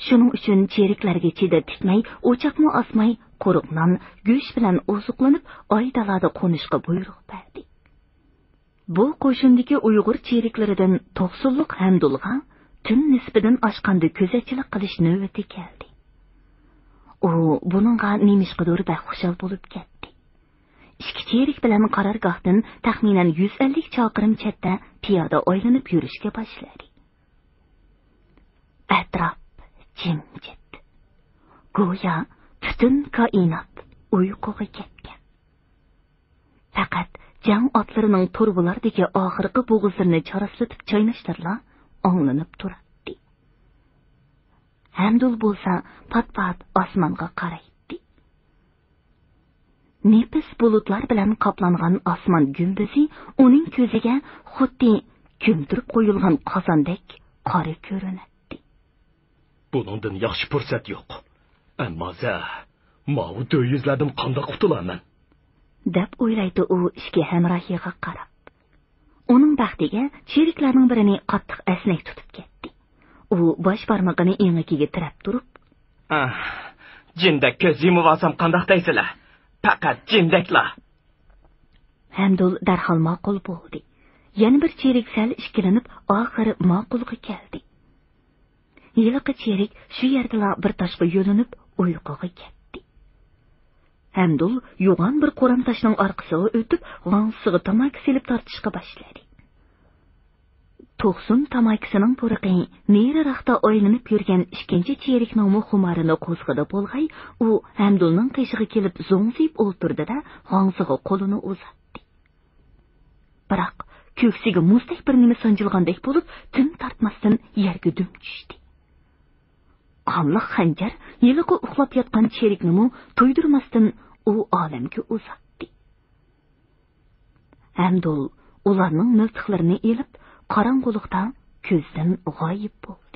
شۇنىڭ ئۈچۈن چېرىكلەرگە چىدىپ تىكمەي، ئوچاقمۇ ئاسماي، قۇرۇق نان، گۆش بىلەن ئوزۇقلىنىپ، ئاي دالادا قونۇشقا بۇيرۇق بەردى. بۇ قوشۇندىكى ئۇيغۇر چېرىكلىرىدىن توقسۇنلۇق ھەمدۇلغا تۈن نىسپىدىن ئاشقاندا كۆزەتچىلىك قىلىش نۆۋىتى كەلدى. ئۇ بۇنىڭغا نېمىشقىدۇر بەك خۇشال بولۇپ كەتتى. ئىككى چېرىك بىلەن قارارگاھتىن تەخمىنەن يۈز ئەللىك چاقىرىم چەتتە پىيادە ئايلىنىپ يۈرۈشكە باشلىدى. ئەتراپ جىمجىت. گويا پۈتۈن كائىنات ئۇيقۇغا كەتكەن. پەقەت جەڭ ئاتلىرىنىڭ تۇرۇبىلاردىكى ئاخىرقى بوغۇزلىرىنى چاراسلىتىپ چايناشلىرىلا ئاڭلىنىپ تۇراتتى. ھەمدۇل بولسا پات-پات ئاسمانغا قارايتتى. نېپىز بۇلۇتلار بىلەن قاپلانغان ئاسمان گۈمبىزى ئۇنىڭ كۆزىگە خۇددى كۆمتۈرۈپ قويۇلغان قازاندەك قارا كۆرۈنەتتى. بۇنىڭدىن ياخشى پۇرسەت يوق. ئەمما زە، ماۋۇ دۆيۈزلەردىن قانداق قۇتۇلارمەن؟ دەپ ئويلايتتى ئۇ ئىككى ھەمراھىغا قاراپ. ئۇنىڭ بەختىگە چېرىكلەرنىڭ بىرىنى قاتتىق ئەسنەك تۇتۇپ كەتتى. ئۇ باش بارمىقىنى ئېڭىكىگە تىرەپ تۇرۇپ، ئاھ، جىندەك كۆز يۇمۇۋالسام قانداق دەيسىلە؟ پەقەت جىندەكلا. ھەمدۇل دەرھال ماقۇل بولدى. يەنە بىر چېرىك سەل ئىككىلىنىپ، ئاخىر ماقۇلغا كەلدى. ھېلىقى چېرىك شۇ يەردىلا بىر تاشقا يۆلىنىپ ئۇيقۇغا كەتتى. ھەمدۇل يوغان بىر قورام تاشنىڭ ئارقىسىغا ئۆتۈپ، غاڭزىسىغا تاماكا سېلىپ تارتىشقا باشلىدى. توقسۇن تاماكىسىنىڭ پۇرىقى نېرىراقتا ئايلىنىپ يۈرگەن ئىككىنچى چېرىكنىڭمۇ خۇمارىنى قوزغىدى بولغاي، ئۇ ھەمدۇلنىڭ قېشىغا كېلىپ زوڭزىيىپ ئولتۇردى-دە، غاڭزىغا قولىنى ئۇزاتتى. بىراق، كۆكسىگە مۇزدەك بىر نېمە سانجىلغاندەك بولۇپ، تۈن تارتماستىن يەرگە دۈم چۈشتى. قانلىق خەنجەر ھېلىقى ئۇخلاپ ياتقان چېرىكنىمۇ تويدۇرماستىن ئۇ ئالەمگە ئۇزاتتى. ھەمدۇل ئۇلارنىڭ مىلتىقلىرىنى ئېلىپ، قاراڭغۇلۇقتا كۆزدىن غايىب بولدى.